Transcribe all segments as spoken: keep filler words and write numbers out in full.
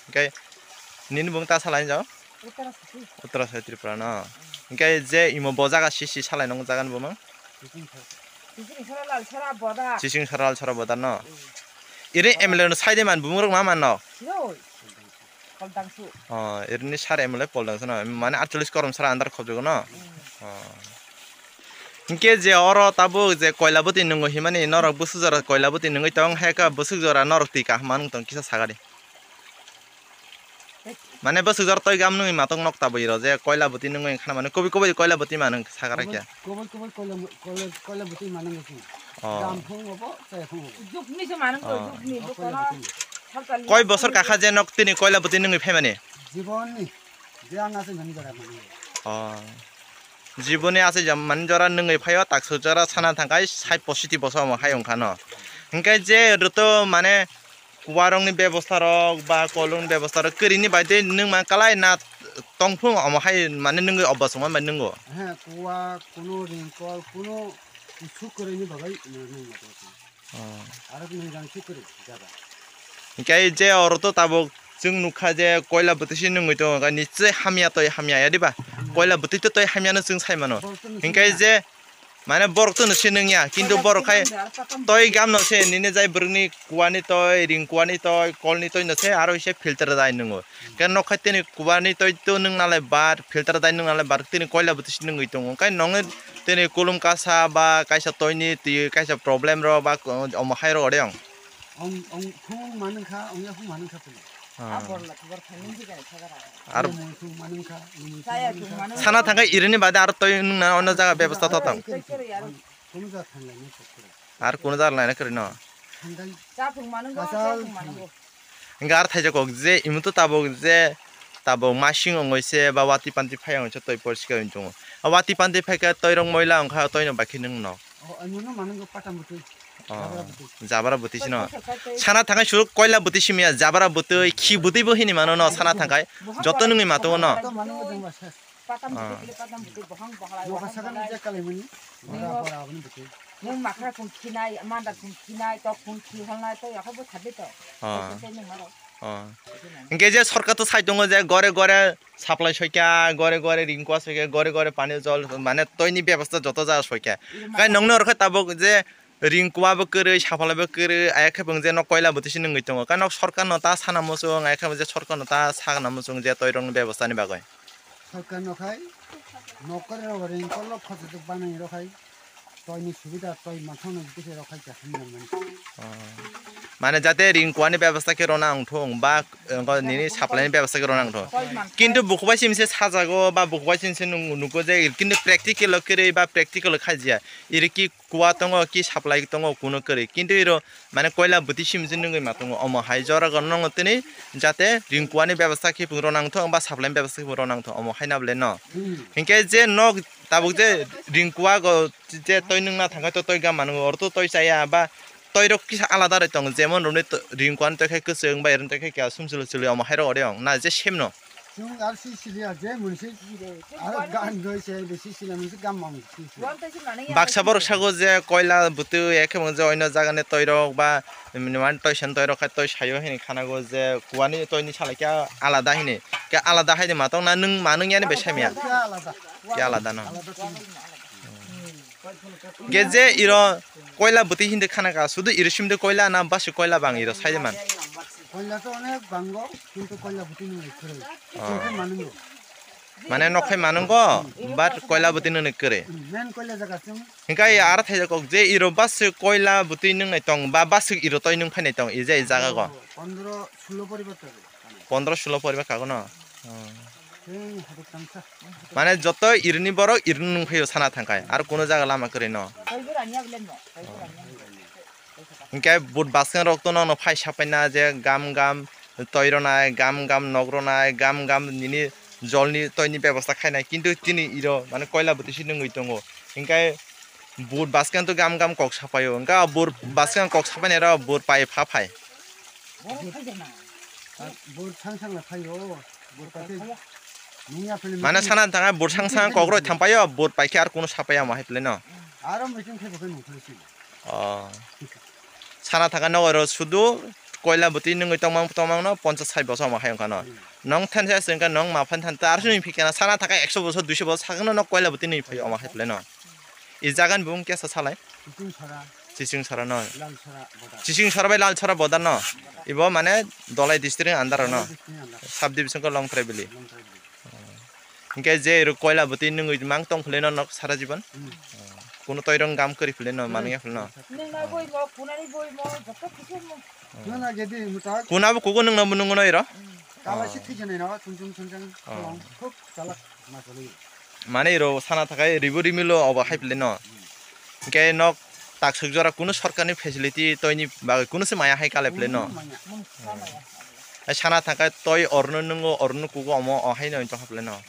Hingke nini bung ta salai jao? Uttara Sati. Uttara Sati Tripura no. Hingke je imo bo jaga sisi salai nong jaga ni bumung? Sising Sara Lal Sara Boda. Sising Sara Lal Sara Boda no. Iri M L A no sai de man bumung rok ma man no? Siroi. Poldangsu. Oh, irini sar M L A Poldangsu no. Mane aatchollish korom sara andar khobjogo no. Oh. Hingke je oro tabuk je koila bwtwi nwngo himani norok bwswk jora koila bwtwi nungwi tong hai kha bwswk jora norok twi kaham manung tong kisa sagadi. Mane bwswk jora toi gam nungwi matung nok tabwi ro je koila bwtwi nungwi khana mane kubui kubui koila bwtwi manung sagara kya. Kubui kubui koila koila koila bwtwi manung si. Oh. Gam phung obo chai phung obo. Jukni se manung to jukni bo kono. Koi bosor kakha je nok tini koila bwtwi nungwi phaimani? Jibonni. Je ang ase mani jora mani. Oh. Jiboni ase jam mani jora nungwi phaio takso jora sana thangkai sai positi boso omo hai wngkha no. Hingke je rwto mane kuwarokni bebosta rok ba kolongni bebosta rok kwrwini bai tei nwng man kalai na tongphung omo hai mane nungwi obosongma bai nungo. He kuwa kuno ringkol kuno suk kwrwini bagwi nwng ma tongphung. Oh. Aro nwng jang suk kwrwi jaga. Hingke je oro to tabuk chwng nukha je koila bwtwi se nungwi tongo, hingke nichai hamya toi hamya ya diba? Koila bwtwi to toi hamya no chwng sai mano. Hingke je mane borok to no se nungya, kintu borok khai toi gam no se nini jai bwrwkni kuwani toi, ring kuwani toi, kolni toi no se aro se filter jai nungo. Hingke nok khai tini kuwani toi to nung nalai bar, filter jai nung nalai bar, tini koila bwtwi se nungwi tongo. Hingke nongni tini kulum kasa ba kaisa toini twi kaisa problem rok ba omo hai rok ode ang. Ong ong phung manung kha, ong ya phung manung kha tini. Ah. Ar sana thangkai irini bade aro toi nung na ono jaga bebostha to tang. Ar kuno jaga laina kwrwi no. Hingke ar thaijak kok je imuto tabuk je tabuk masing ongoi se ba wati panti phai ongoi se toi porsi kai tongo. A wati panti phai khe toi rok moila ongkha toi no bakhe nung no. Oh, jabra bwtwi sino. Sana thangkai suru koila bwtwi simiya jabra bwtwi khi bwtwi bo hini mano no sana thangkai. Joto nungni mato no. Patam bwtwi kile patam bwtwi bohang bohla bohang bohla. Nwng makhra khum khinai, mandar khum khinai, tok khum khihalnai, to yakho bo thade to. Hingke je sorkar to sai tongo je gore gore supply soikha, gore gore ring kua soikha, gore gore pani jol mane toini bebostha joto jaga soikha. Kai nongni orkhe tabuk je ring kua bo kwrwi, supply bo kwrwi, ayakhe bung je nok koila bwtwi se nungwi tongo. Kai nok sorkar no ta sana muchung, ayakhe bung je sorkar no ta sana muchung je toi rokni bebostha ni bagwi. Sorkar no khai nokar rok ring kolok khosok banai rok khai. Toini subida toi manthokno bwtwi rok khai kha hwnwi nangmani. Mane jate ring kuani bebostha khe rwna wngthung ba, eh, nini supply ni bebostha khe rwna wngthung. Kintu bukubai simse sajago ba bukubai simse nung-, nugo je kintu practical o kwrwi ba practical o khajia. Iri ki kua tongo ki supply tongo kuno kwrwi. Kintu iro mane koila bwtwi simse nungwi ma tongo. Omo hai jora go nongo tini jate ring kuani bebostha khe phung rwna wngthung ba supply ni bebostha khe phung rwna wngthung. Omo hai na bole no. Hinkhe je nok tabuk je ring kua go je toi nwngna thangkhe to toi gam mano, oro to toi chaya ba toi rok kisa alada roi tongo, jemon romni to-, ring kuani toi khe kwchwng bai romni toi khe kya sumsilo chwlwi omo hai rok ori ong na je same no. Chwng ar si siliya je mwnsi ar gan doi se bisi sila mwnsi gam mang si sila. Baksa borok sago je koila bwtwi ekhe mwnsi oino jagani toi rok ba mane toi sen toi rok khai toi sayo hini khanago je kuani toi ni salai khe alada hini khe alada hai de matong na nwng ma nwng yani bai saimya. Khe alada. Khe alada no. Alada tong. Ge je iro koila bwtwi hindi khana ka, sudu iro simde koila na basi koila bang iro saide man. Koila to onek bango, kintu koila bwtwi nung kwrwi. Oh. Kintu manungo. Mane nokhai manungo, but koila bwtwi nung kwrwi. Main koila jaga sung. Hingkai ara thaijak kok je iro basi koila bwtwi nung nai tong, ba basi iro toi nung phai nai tong, ije jaga go. Pondro sulo poribar tong. Pondro sulo poribar kago no. Oh. Mane joto irini borok irini nungphaio sana thangkai, aro kuno jaga lama kwrwi no. Hinkhe but baskang rok to nono phai sapaina je gam gam toi rwnai, gam gam nok rwnai, gam gam nini jolni toini bebosta khainai, kintu tini iro mane koila bwtwi se nungwi tongo. Hinkhe bur baskang to gam gam kok sapaio, hinkhe bur baskang kok sapainai ro bur pai pha phai. Bor thang thang la thaio, bor paite nungya phele. Mane sana thanga bor sang sang kok roi thampaio, bor paikhe ar kunu sapaiya ma hai phle no. Aro meeting khe bo khe nung phele si. Oh. Sana thaka nogo ro sudu koila bwtwi nungwi tongmang tongmang no ponchas sai bosor omo hai wngkha no. Hmm. Nong thansa se wngkha nong ma phan than ta arsu ni phikana sana thaka ekso bosor duiso bosor sakno no koila bwtwi nungwi phai omo hai phle no. I jagan bung kesa salai. Chising sara. Chising sara no. Lal sara boda. Chising sara bai lal sara boda no. Ibo mane Dolai district under no. Dolai district under. Sub division ko Longtrai Valley. Longtrai Valley. Hinkhe je ro koila bwtwi nungwi mang tong phule no nok sara jibon. Hmm. Kuno toirong gam kwrwi phule no manwi phule no. Nungna boi mo, kunani boi mo, joto kisu mo. Nungna gedi mutak. Kuna bo kugo nungna bo nungo no iro. Kala si thijani no, chum chum chum chum. Oh. Khulong, thuk, chalak, ma choli. Mane iro sana thakai ribu rimilo obo hai phule no. Hmm. Hinkhe nok takswk jora kunu sorkarni facility toini bagwi kunu se maya hai kale phele no. Kunu maya. Hai sana thangkhe toi orno nungo orno kugo omo o hai no tongkha phele no.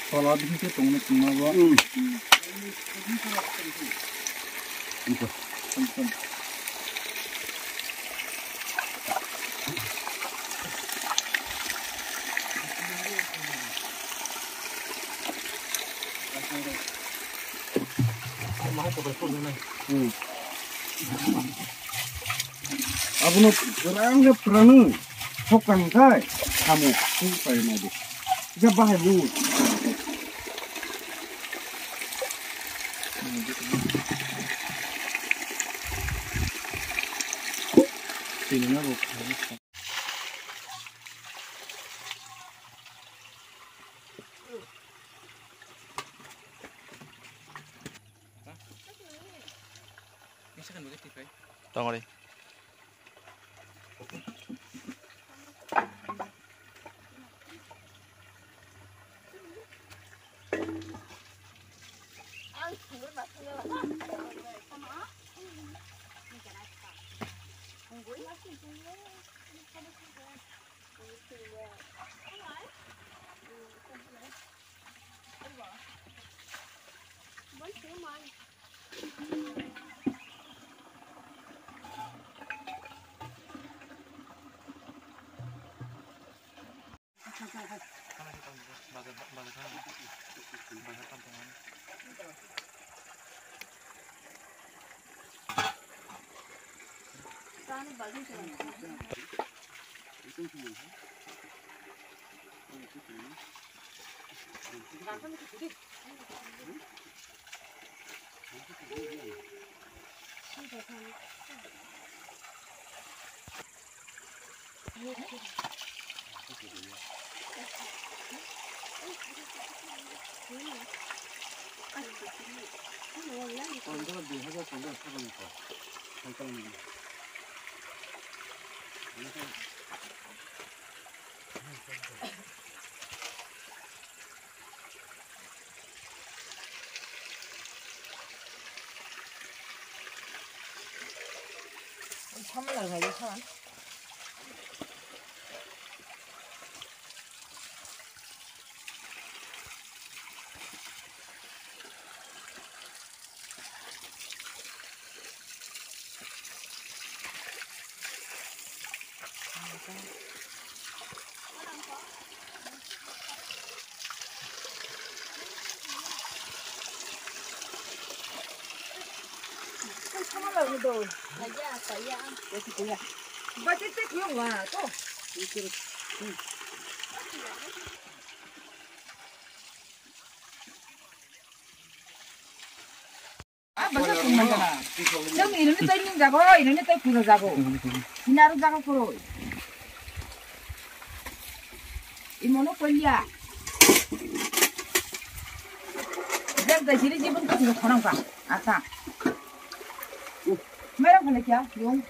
Tola bisi tongno tongma bo. Abono rang khe phrwnwi thok tang khai samung thung pai nai di. Kisa bahai bu. Tongori. Ah, basa tong nang kana. Jeng ini ni tai ning jago, ini ni tai pura jago. Ini aru jago kuro. Imono kolia. Jeng tai siri jibun ko sini khonang ka. Ata. Merang kana kya? Yung.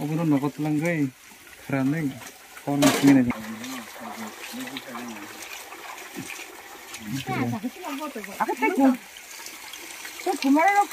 Obono nogo twlangwi khranwi hor muchungwi naidi. Ake tei kum. Tei kumare rok.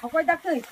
Hakoi dak twi.